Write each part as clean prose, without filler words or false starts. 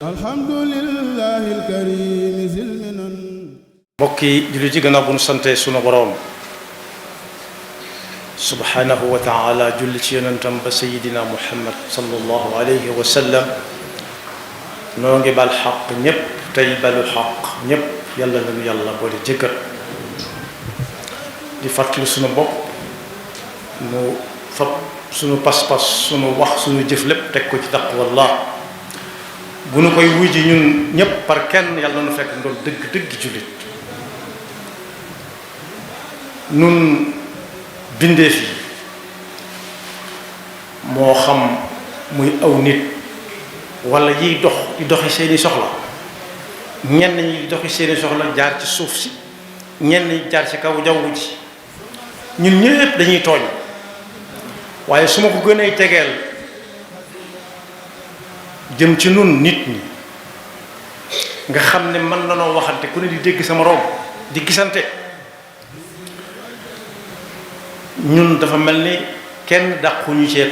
alhamdulillahi alkarim zilminan mbokki jullit yi gannaaw bu nu sante sunu boroom subhanahu wa taala julli ci yonentam ba sayidina muhammad sallallahu alayhi wa sallam noo ngi bal xaq ñépp tey balu xaq ñépp yàlla nañu yàlla boole jëkkër di fàttali sunu bopp nu fab sunu pas-pas sunu wax sunu jëf lépp teg ko ci taqwallah bu nu koy wuy ji ñun ñépp par kenn yàlla nu fekk ndool dëgg jullit nun bindeef yi moo xam muy aw nit wala yiy dox di doxi seeni soxla ñenn ñi doxi seeni soxla jaar ci suuf si ñenn ñi jaar ci kaw jaww ji ñun ñépp dañuy tooñ waaye su ma ko gënee tegeel jëm ci nun nit ñi nga xam ne mën na noo waxante ku ne di dégg sama moroom di gisante ñun dafa mel ni kenn dàquñu cee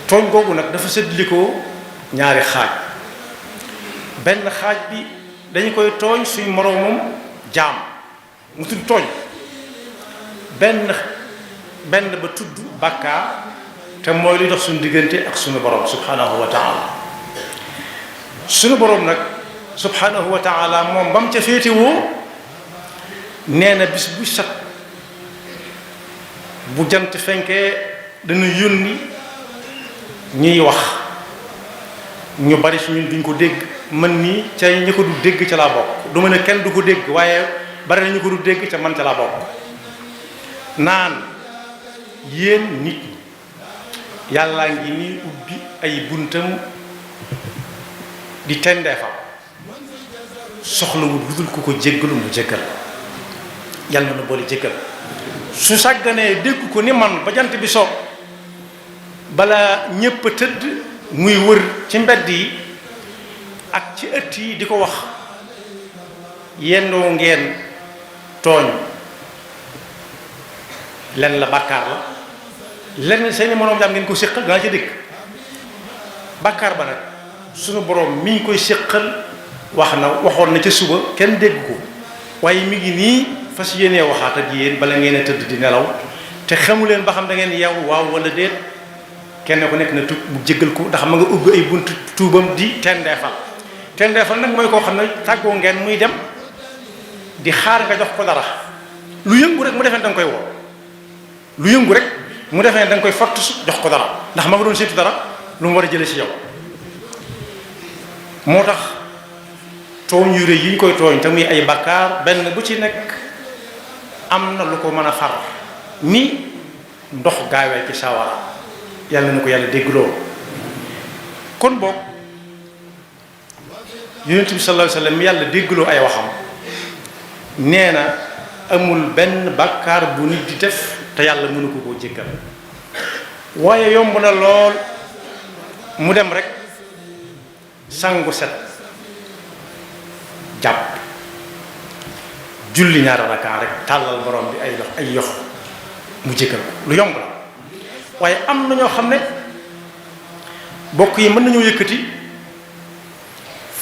tooñ googu nag dafa séddalikoo ñaari xaaj benn xaaj bi dañu koy tooñ suñ moroomam jaam mu tudd tooñ benn ba tudd bàkkaar te mooy li dox suñu diggante ak suñu borom subhanahu wa taala suñu borom nag subhanahu wa taala moom ba mu ca féetewoo nee na bis bu sat bu jant fenkee dana yónni ñuy wax ñu bari su ñun duñ ko dégg man nii ca ñi ko du dégg ca laa bokk du ma ne kenn du ko dégg waaye bari na ñu ko du dégg ca man ca laa bokk naan yéen nit ñi yàllaa ngi nii ubbi ay buntam di tendeefam soxlawul lu dul ku ko jéggalu mu jéggal yàlla na boole jéggal su sàgganee dégg ko ni man ba jant bi so bala ñépp a tëdd muy wër ci mbedd yi ak ci ëtt yi di ko wax yendoo ngeen tooñ len la bàkkaar la lenn seeni moroom jaam ngeen ko séqal danaa ci dikk bàkkaar ba nag sunu boroom mi ngi koy séqal waxoon na ca suba kenn dégg ko waaye mi ngi nii fas yéenee waxaat ak yéen bala ngeen a tëdd di nelaw te xamu leen ba xam da ngeen yeewu waaw wala déet kenn ku nekk na tub mu jéggal ko ndax ma nga ubbi ay buntu tuubam di tendeefal nag mooy koo xam ne tàggoo ngeen muy dem di xaar nga jox ko dara lu yëngu rek mu defee da nga koy woo lu yëngu rek mu defee da nga koy fàttu jox ko dara ndax ma nga doon seetu dara lu mu war a jële ci yow moo tax tooñ yu rëy yi ñu koy tooñ te muy ay bakkaar benn bu ci nekk am na lu ko mën a far ni ndox gaawee ci sawara yàlla na ko yàlla déggloo kon boog yonent bi sallallahu alayhi wasallam yàlla déggloo ay waxam nee na amul benn bakkaar bu nit di def te yàlla mënu ko koo jéggal waaye yomb na lool mu dem rek sangu set jàpp julli ñaari rakaa rek tàllal borom bi ay yox mu jéggal ko lu yomb la waaye am na ñoo xam ne bokk yi mën nañoo yëkkati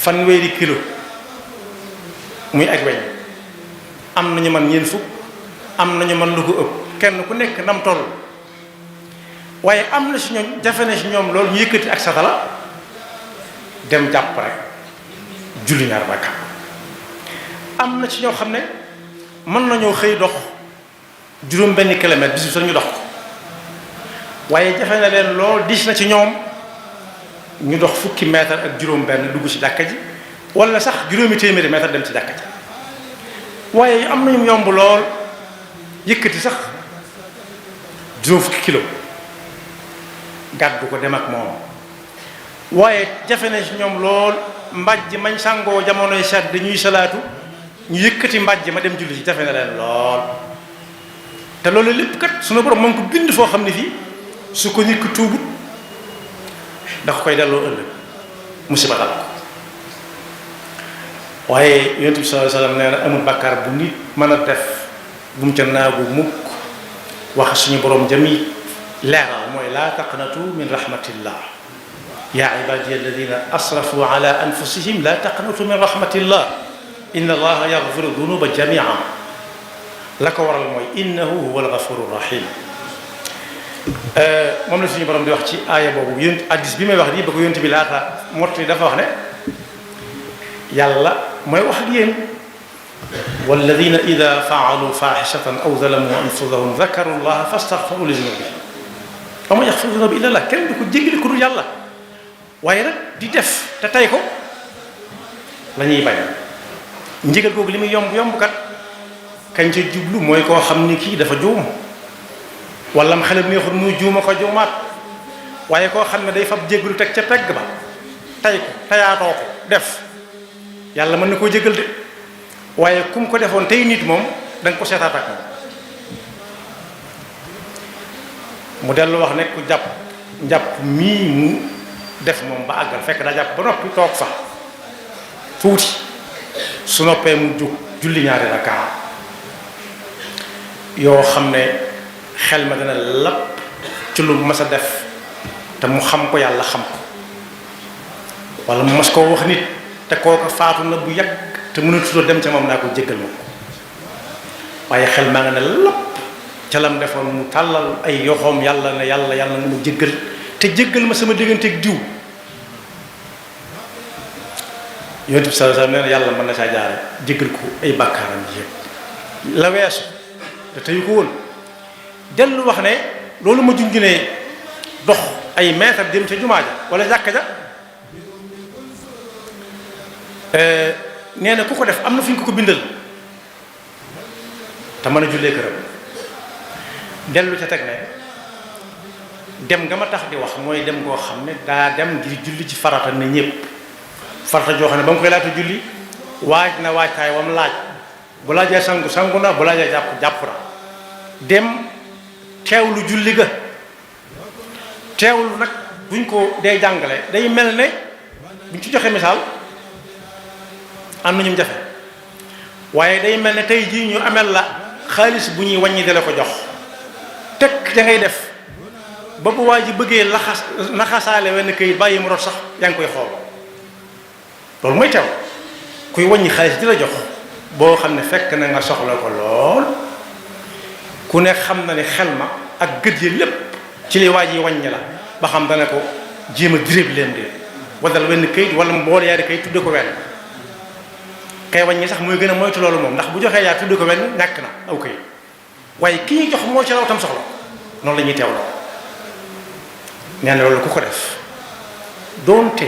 fanweeri kilo muy ak weñ am nañu man ñeent fukk am nañu man lu ko ëpp kenn ku nekk nam toll waaye am na si ñoom jafe na si ñoom loolu ñu yëkkati ak satala dem jàpp rek julli ñaar rakka am na ci ñoo xam ne mën nañoo xëy dox juróom benn kilomètre bis bi sax ñu dox ko waaye jafe na leen lool diis na ci ñoom ñu dox fukki mètre ak juróom benn dugg ci jàkka ji wala sax juróomi téeméeri mètre dem ci jàkka ji waaye am nañu yomb lool yëkkati sax juróom fukki kilo gàddu ko dem ak moom waaye jafe na ci ñoom lool mbàjj mañ sàngoo jamonoy sedd ñuy salaatu ñu yëkkati mbàjj ma dem julli ci jafe na leen lool te loolu lépp kat sunu borom moom ko bind foo xam ne fii su ko nit ko tuubut dafa koy delloo ëllëg musiba dal ko waaye yonent bi sallallahu alayhi wasallam nee na amul bàkkaar bu nit mën a def bu mu ca naagu mukk wax suñu borom jami leeral mooy laa taqnatu min rahmatillah yaa ibadiya alladina asrafu ala anfusihim la taqnatu min rahmatillah inna allaha yaghfiru dunuba jamian la ko waral mooy innahu huwa alghafuru rahim. moom la suñu borom di wax ci aaya boobu yéen addis bi may wax nii ba ko yonent bi laata mottali dafa wax ne yàlla mooy wax ak yéen walladina ida faalu faaxishatan aw zalamu anfusahum dakaru llaha fastaxfaru li zunubihim wa man yaxfiru zunuba illa llah kenn du ko jéggale ku dul yàlla waaye nag di def te tey ko la ñuy bañ njëgal googu li muy yomb yomb kat kañ ca jublu mooy koo xam ni kii dafa juum wala mu xelam neexul muy juuma ko juumaat waaye koo xam ne day fab jéggalu teg ca pegg ba tey ko tayaatoo ko def yàlla mën na koo jégal de waaye kum ko defoon tey nit moom da nga ko seetaat ak moom. mu dellu wax ne ku njàpp mii mu def moom ba àggal fekk daa jàpp ba noppi toog fa tuuti su noppee mu jóg julli ñaari rakaa yoo xam ne xel ma dana lapp ci lu mas a def te mu xam ko yàlla xam ko wala mu mas koo wax nit te kooka faatu na bu yàgg te mënatuloo dem ca moom naa ko jéggal ma ko waaye xel maa nga ne lapp ca lam defoon mu tàllal ay yoxoom yàlla ne yàlla yàlla nga mu jéggal te jéggal ma sama digganteeg diw. yonent bi sallallahu alayhi wasallam nee na yàlla mën na saa jaare jéggal ko ay bàkkaaram yëpp la weesu te teyu ko woon dellu wax ne loolu ma junj ne dox ay mètre dem ca jumaa ja wala jàkka ja nee na ku ko def am na fu ñu ko bindal te mën a jullee këram dellu ca teg ne dem nga ma tax di wax mooy dem goo xam ne daa dem ngir julli ci farata ne ñëpp farata joo xam ne ba mu koy laata julli waaj na waajtaay wam laaj bu laajee sangu sangu na bu laajee jàpp jàpp na dem teewlu julli ga teewlu nag buñ ko dee jàngale day mel ne buñ ci joxe misaal am na ñu jafe waaye day mel ne tey jii ñu amel la xaalis bu ñuy wàññi dale ko jox tekk da ngay def ba bu waa ji bëggee naxasaale wenn këyit bàyyi mu rot sax yaa ngi koy xool loolu mooy teew kuy wàññi xaalis di la jox boo xam ne fekk na nga soxla ko lool ku ne xam na ne xel ma ak gët yi lépp ci li waa ji wàññi la ba xam dana ko jéem a diré bi leen de wadal wenn këyit wala mu boole yaari këyit tudde ko wenn kay wàññi sax mooy gën a moytu loolu moom ndax bu joxee yaa tudde ko wenn ñàkk na aw këyit waaye ki ñuy jox moo ci raw tam soxla noonu la ñuy teewloo nee na loolu ku ko def doonte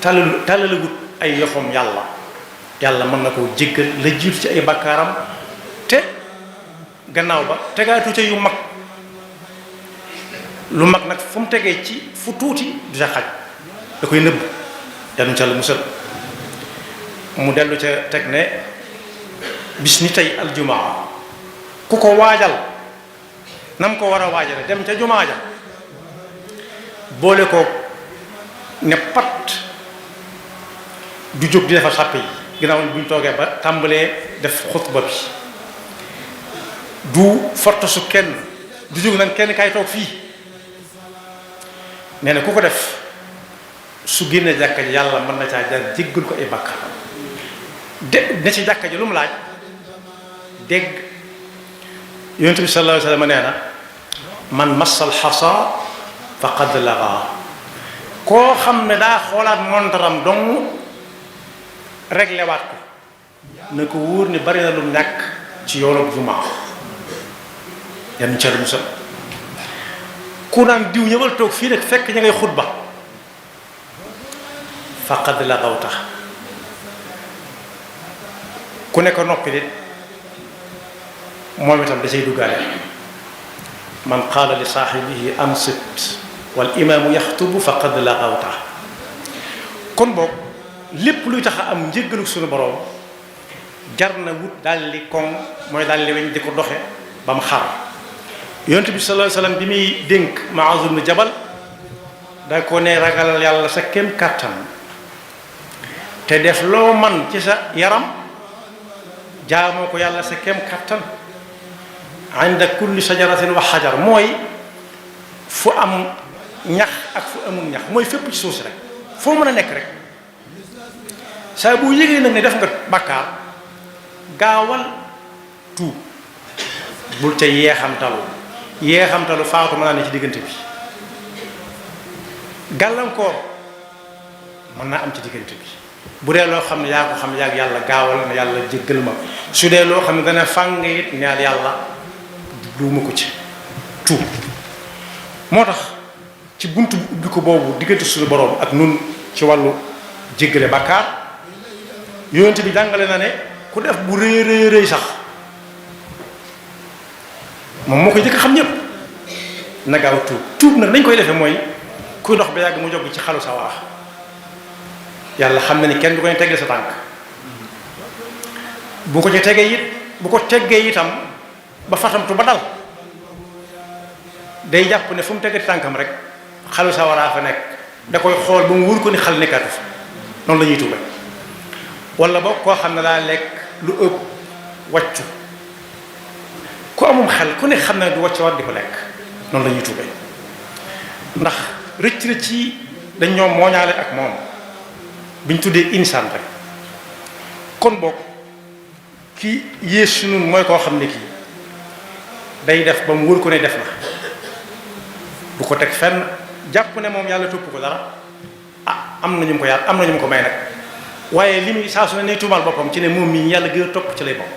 tàllalagut ay yoxoom yàlla mën na koo jéggal la jiitu ci ay bakkaaram te gannaaw ba tegaatu ca yu mag lu mag nag fu mu tegee ci fu tuuti du sa xaj da koy nëbb yanuñ ca la musal mu dellu ca teg ne bis ni tey aljumaa ku ko waajal nam ko war a waajale dem ca jumaa ja boole ko ne pat du jóg di defar sàppe yi ginnaaw bu ñu toogee ba tàmbalee def xutba bi du fortasu kenn du jóg nan kenn kay toog fii nee na ku ko def su génnee jàkka ji yàlla mën na caa jaar jéggal ko ay bàkkaar ne ci jàkka ji lu mu laaj dégg yonent bi sallallahu alayhi wa sallam nee na man massal xasa faqad laga koo xam ne daa xoolaat montaram dong réglé waat ko na ko wóor ne bari na lu ñàkk ci yoonu jumaa yan ca musal ku naan diw ñëwal toog fii nag fekk ña ngay xutba faqad lagawta ku ne ko noppi nit moom itam da cay duggaale man qaala li saaxibihi ansit wal imaamu yaxtubu faqad lagawta kon boog lépp luy tax a am njéggalu suñu borom jar na wut daal li koŋ mooy daal li weñ di ko doxe ba mu xar yonent bi sallallahu alayhi wasallam bi muy dénk Muaaz ibn Jabal da ko ne ragalal yàlla sa kem kàttan te def loo man ci sa yaram jaamoo ko yàlla sa kem kàttan inda kulli sajaratin wa xajar mooy fu am ñax ak fu amul ñax mooy fépp ci suuf si rek foo mën a nekk rek saa bu yëgee nag ne def nga bàkkaar gaawal tuub bul ca yeexamtalu faatu mën naa ne ci diggante bi gàllankoor mën naa am ci diggante bi bu dee loo xam ne yaa ko xam yaa yàlla gaawal na yàlla jéggal ma su dee loo xam ne dana fàng it ñaar yàlla duuma ko ci tuub moo tax ci buntu bu ubbi ko boobu diggante suñu boroom ak nun ci wàllu jéggale bàkkaar yonent bi jàngale na ne ku def bu rëy rëy sax moom moo koy jëkk xam ñëpp na gaaw tuub nag nañ koy defee mooy kuy dox ba yàgg mu jóg ci xalu sawara yàlla xam na ni kenn du koy teggee sa tànk bu ko ci tegee it bu ko teggee itam ba fatamtu ba dal day jàpp ne fu mu teggati tànkam rek xalu sawaraa fa nekk da koy xool ba mu wóor ko ni xal nekkaatu fa noonu la ñuy tuube wala boog koo xam ne daa lekk lu ëpp wàccu ku amum xel ku ne xam ne du wàcc war di ko lekk noonu la ñuy tuube ndax rëcc yi dañ ñoom mooñaale ak moom biñ tuddee insaan rek kon boog ki yées nun mooy koo xam ne kii day def ba mu wóor ko ne def na du ko teg fenn jàpp ne moom yàlla topp ko dara am na ñu ko yàlla am na ñu ko may nag waaye li muy saa su ne tuumaal boppam ci ne moom mii yàlla gën a topp ci lay bokk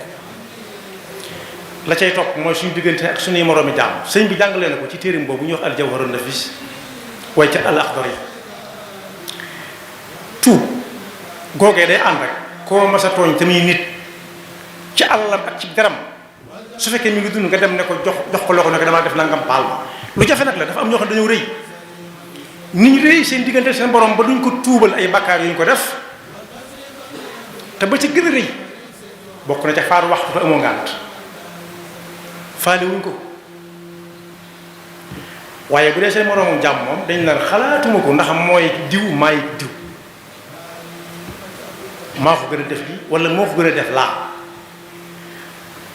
la cay topp mooy suñu diggante ak suñuy moroomi jaam sëñ bi jàngalee na ko ci téerim boobu ñuy wax al jawharun nafis waaye ca al axdar yi tuub googee day ànd rek koo mas a tooñ te muy nit ci àllam ak ci garam su fekkee mi ngi dund nga dem ne ko jox ko loxo ne ko damaa def nangam baal ma lu jafe nag la dafa am ñoo xam ne dañoo rëy niñ rëy seen diggante seen borom ba duñ ko tuubal ay bakkaar yu ñu ko def te ba ci gën a rëy bokk na ca faar waxtu te amoo ngànt faale wuñ ko waaye bu dee seen moroomam jàmm moom dañ naan xalaatuma ko ndax mooy diw maay diw maa ko gën a def lii wala moo ko gën a def laa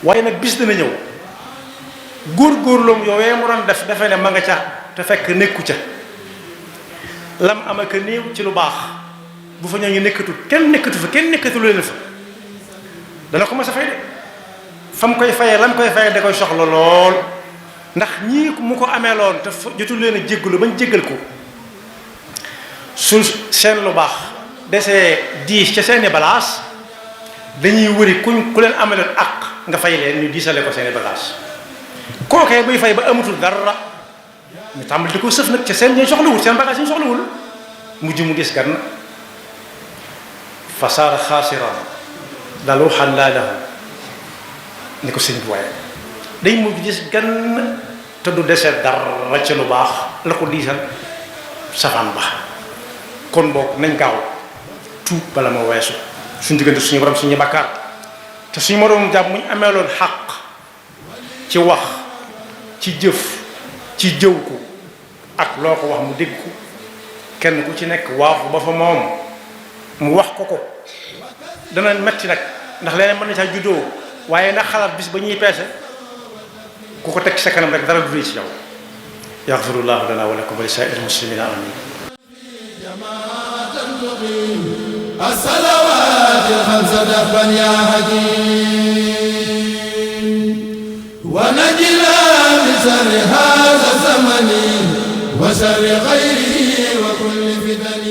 waaye nag bis dana ñëw góor-góorloom yoowee mu doon def defe ne ma nga ca te fekk nekku ca lam am ak néew ci lu baax bu fa ñoo ngi nekkatu kenn nekkatu leen fa dana ko mas a fay de fa mu koy fayee lam koy fayee da koy soxla lool ndax ñii mu ko amee loon te jotul leen a jéggalu bañ jéggal ko su seen lu baax desee diis ca seeni balaas dañuy wëri ku leen ameloon ak nga fay leen ñu diisale ko seeni balaas kookee buy fay ba amatul dara ñu tàmbali di ko sëf nag ca seen ñooy soxlawul seen bagaas yi ñu soxlawul mujj mu gis gan fa saara xaasiran dalu xan laa lahu ni ko sëñ bi waaye day mujj gis gan te du desee dara ca lu baax la ko diisal safaan ba kon boog nañ gaaw tuub bala ma weesu suñu diggante suñu borom suñu bakkaar te suñu moroom jàmm muñ amee loon xaq ci wax ci jëf ci jëw ko ak loo ko wax mu dégg ko kenn ku ci nekk waaxu ba fa moom mu wax ko dana metti nag ndax leneen mën na caa juddoo waaye ndax xalaat bis ba ñuy peese ku ko teg ci sa kanam rek dara du rëy ci yow yaxfirullahu lana wa lakum wa li saa'iril muslimina amin الصلوات الخمس دفا يا حكيم ونجنا من شر هذا الزمن وشر غيره وكل فتن